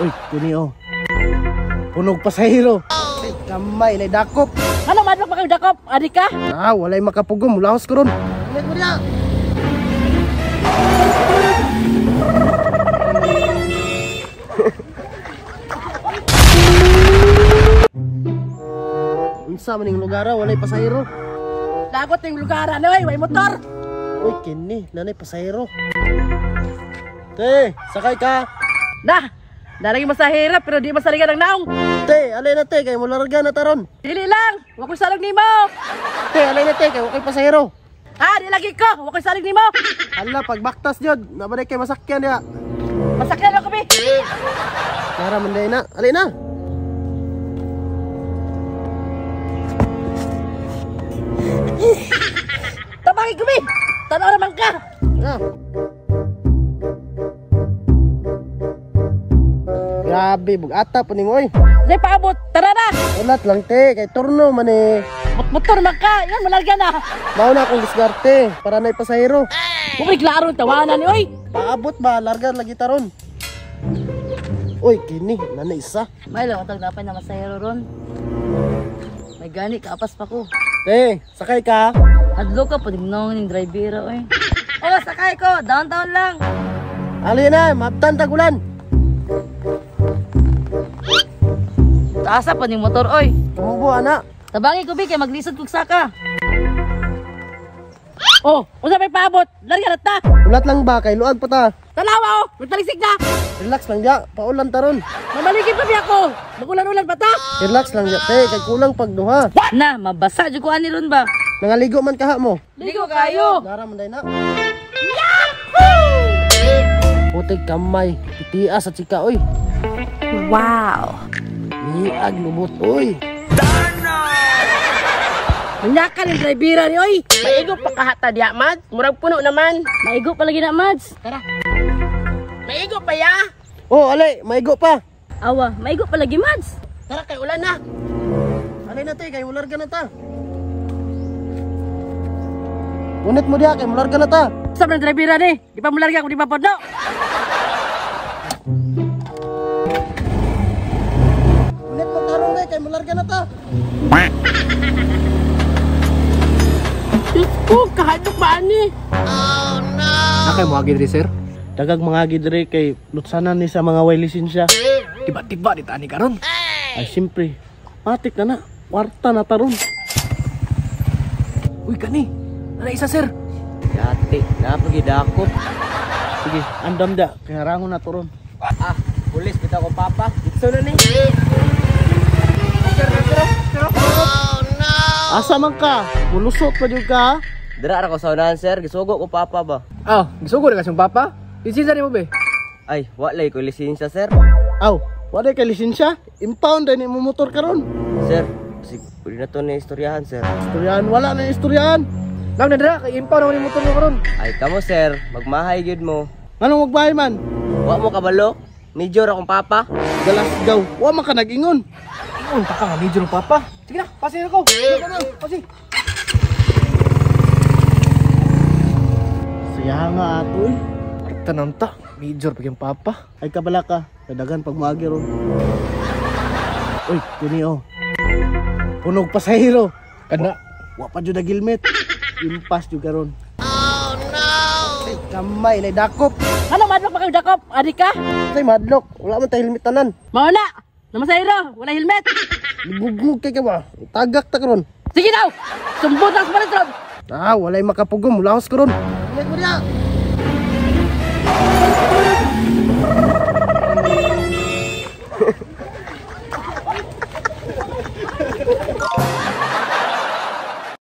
Uy, kini oh. Punog pasahero. Ay, kamay na dakop. Ano madlok pa kayo dakop? Adi ka? Ah, walay makapugom, lahos ko ron. Ulit mo niya. Unsa man ning lugar, walay pasahero. Lagot ning lugar ano oy, way motor. Uy, kini, nanay pasahero. Te, sakay ka. Nah, nalagi masahira pero di masaligan ang naong. Te, alay na te, kay mularga na taron. Dili lang, wa koy salig nimo. Te, alay na te, kay wa koy pasahero. Ah, di lagi ko, wa koy salig nimo. Ala, pagbaktas jud, nabalik kay masakyan diha. Masakyan ako bi. Nara man day na, alay na. Tabangin ko bi. Tanaw naman ka. Ah. Grabe, bugata po nimo oy. Di paabot, tara na. Ulat lang te, kay turno man eh. Motor man ka, yan malarga na. Mao na akong diskarte para na pasahero. Wa klaro tawanan ni oy. Paabot ba, larga lagi taron. Oy, kini nana isa. May lang atag napay na masahero ron. May gani kaapas pa ko. Te, sakay ka. Hadlo ka pud ning driver oy. Oh, sakay ko, downtown lang. Ali na, mabtan tagulan. Taasa pa ning motor oy. Tumubo ana. Tabangi ko bi kay maglisod kog saka. Oh, unsa may paabot? Larga na ta. Ulat lang ba kay luag pa ta. Tanawa oh, magtaligsik na. Relax lang diya, paulan taron. Mamaligid pa bi ako. Magulan-ulan pa ta. Relax lang diya te, kay kulang pagduha. Na, mabasa jud ko ani ron ba. Nangaligo man kaha mo. Ligo kayo. Nara man day na. Yahoo! Putik kamay, itias at sika oy. Wow. Niag lubot oy. Manyaka ng drivera ni oy. Maigo pa kahata diya, Mads. Murag puno naman. Maigo pa lagi na, Mads. Tara. Maigo pa ya. Oh, alay, maigo pa. Awa, maigo pa lagi, Mads. Tara kay ulan na. Alay na te, kay mularga na ta. Punit mo diya kay mularga na ta. Sa ng drivera ni, di pa mularga kung di pa podno. Punit mo tarong ni kay mularga na ta. Diyos ko, kahadlok ba ani? Oh no. Nakay mo agi diri sir. Dagag mga agi diri kay lutsanan ni sa mga way lisensya. Tiba-tiba di tani karon. Ay siyempre, matik na na, kwarta na taron. Uy kani, ana isa sir. Dati, napagidakop. Sige, andam da, kay harangon na turon. Ah, pulis bitaw ko papa. Itso na ni. Oh no. Asa man ka? Mulusot pa jud ka? Dira ra ko sa unahan sir, gisugo ko papa ba. Ah, gisugo ra ka siyang papa? Lisensya nimo be? Ay, wa lay ko lisensya sir. Aw, wa day kay lisensya? Impound din imong motor karon. Sir, sig pwede na to ni istoryahan sir. Istoryahan wala na istoryahan. Lang na dira kay impound na ni motor mo karon. Ay kamo sir, magmahay gyud mo. Anong magbahay man? Wa mo kabalo? Major akong papa. Galasgaw, wa man ka nag-ingon. Ingon pa ka nga major ang papa. Sige na, pasin ako. Pasin. Siya nga ato eh. Tanam ta, major pag yung papa. Ay kabala ka, kadagan pag maagi ron. Uy, kini oh. Punog pasahero. Kana. Wa pa jud helmet. Impas jud karon. Oh no. Ay, kamay na dakop. Ano madlok pa kayo dakop? Adi ka? Ay madlok, wala man ta helmet tanan. Mao na. Namasahero, wala helmet. Ligugmug kay ka ba? Tagak ta karon. Sige daw. Sumbot ang palit ron. Ah, walay makapugom, lahos karon. Ulit mo diya.